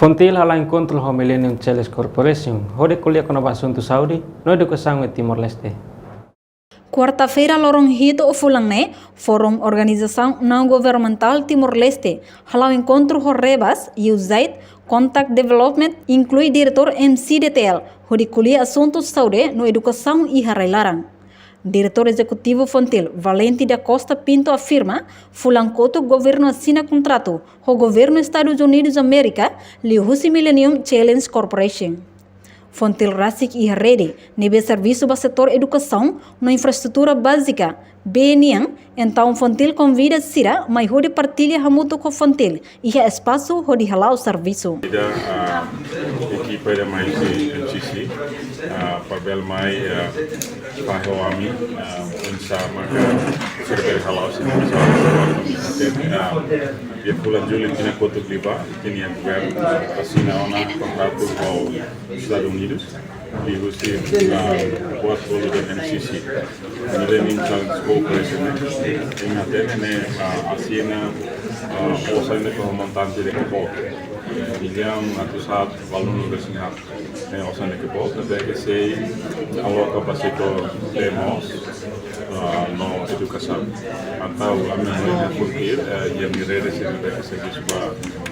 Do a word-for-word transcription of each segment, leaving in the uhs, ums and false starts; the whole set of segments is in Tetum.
FONGIL hala'o enkontru ho Millennium Challenge Corporation hodi ko'alia kona-ba asuntu saúde no edukasaun iha Timor-Leste. Kuarta-feira loron hitu fulan ne'e, Forum Organizasaun Naun Governamentál Timor-Leste hala'o enkontru ho Rebas, U Z I T, Contact Development, inklui diretór M C D T L, hodi ko'alia asuntu saúde no edukasaun iha rai-laran. Diretór Ezekutivu FONGIL, Valente da Costa Pinto, afirma, fulan kotuk governu asina kontratu ho governu Estadus Unidus Amérika, liuhusi Millennium Challenge Corporation. FONGIL rasik iha rede ne'ebé servisu ba setór edukasaun no infraestrutura bázika bee nian, entaun FONGIL konvida sira mai hodi partilla hamutuk ho FONGIL iha espasu hodi hala'o servisu. Ida, ah, ekipa ida mai husi M C C, ah, para bele mai, ah, fahe ho ami, ah, oinsá maka sira bele hala'o servisu, ah, iha fulan Jullu tinan kotuk liubá, ita-nia governu asina ona kontratu ho Estadus Unidus, liuhusi, ah, buat bolu dehan M C C, Millennium Challenge Corporation, ne'e. Imi hatene ne'e, ah, asina, ah, osan ne'e ho montante ida ke boot. Millaun atus haat, balun resin haat. Ne'e osan ida ke boot, ne'ebé ke sei aloka ba setór bee moos, ah, no edukasaun. Entaun ami-nia FONGIL, eh, iha ami-nia rede sira ne'ebé ke servisu ba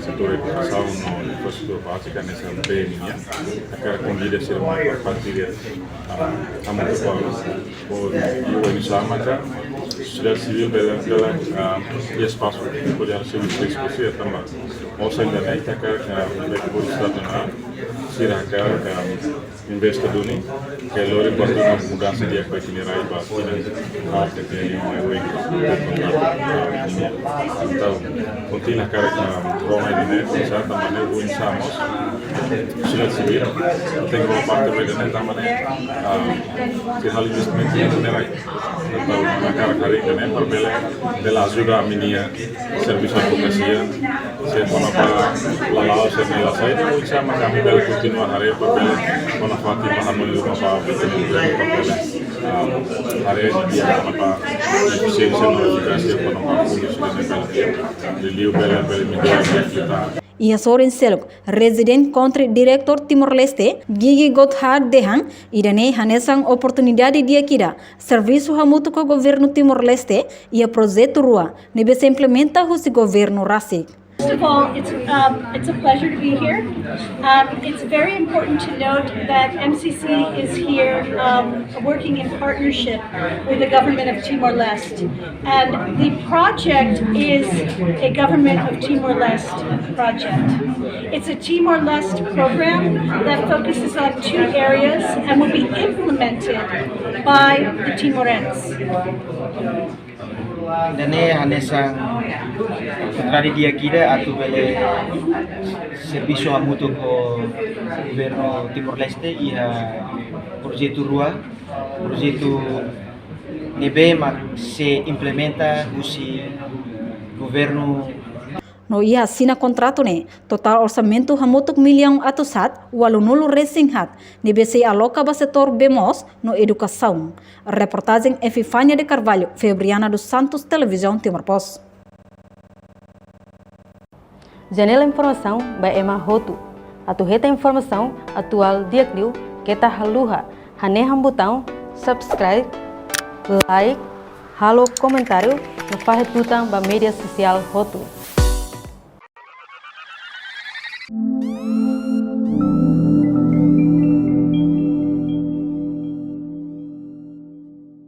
setór edukasaun no infraestrutura bázika hanesan bee nian. Hakarak konvida sira mai para partilla, ah, hamutuk ho ami. Hodi oinsá maka sosiedade sivíl bele, bele, ah, iha espasu hodi halo servisu diskusi tanba osan ida-ne'e ita hakarak, ah, bele bolu sira, ah, sira hakarak, ah, investe duni, ke lori buat duni mudansa di'ak ba ita-nia rai ba tinan, ah, ke tinan mai oin. Entaun, FONGIL hakarak, ah, rona ida-ne'e, oinsá tanba ne'e oinsá mós sosiedade sivíl tenke hola parte ba ida-ne'e tanba ne'e, ah, sei halo investimentu iha ita-nia rai. Entaun, hakarak harii ida-ne'e para bele, bele ajuda ami-nia servisu advokasia, se kona-ba lala'ok, se ne'e la sai, oinsá maka ami bele kontinua haree para bele kona-ba fatin ba hanoin ruma ba, bele, ah, haree di'ak kona-ba efisiénsia no efikásia kona-ba fundu sira ne'ebé bele, liuliu bele, bele melhora di'ak ita. Iha sorin seluk, Resident Country Director Timor-Leste, Gigi Gotthard dehan, ida-ne'e hanesan oportunidade di'ak ida servisu hamutuk ho governu Timor-Leste iha projetu rua ne'ebé sei implementa husi governu rasik. First of all, it's, um, it's a pleasure to be here. Um, it's very important to note that M C C is here, um, working in partnership with the government of Timor-Leste. And the project is a government of Timor-Leste project. It's a Timor-Leste program that focuses on two areas and will be implemented by the Timorense. Ida-ne'e hanesan oportunidade di'ak ida atu bele servisu hamutuk ho governu Timor-Leste iha projetu rua, projetu ne'ebé mak sei implementa husi governu. No iha asina kontratu ne'e, totál orsamentu hamutuk millaun atus haat, ualunulu resin haat, ne'ebé sei aloka ba setór bee moos no edukasaun. Reportajen Epifania de Carvalho, Febriana dos Santos, Televizaun Timor Post. Janela informasaun ba ema hotu. Atu hetan informasaun atuál di'ak liu, keta haluha hanehan butaun subscribe, like, halo komentáriu no fahe tutan ba média sosiál hotu.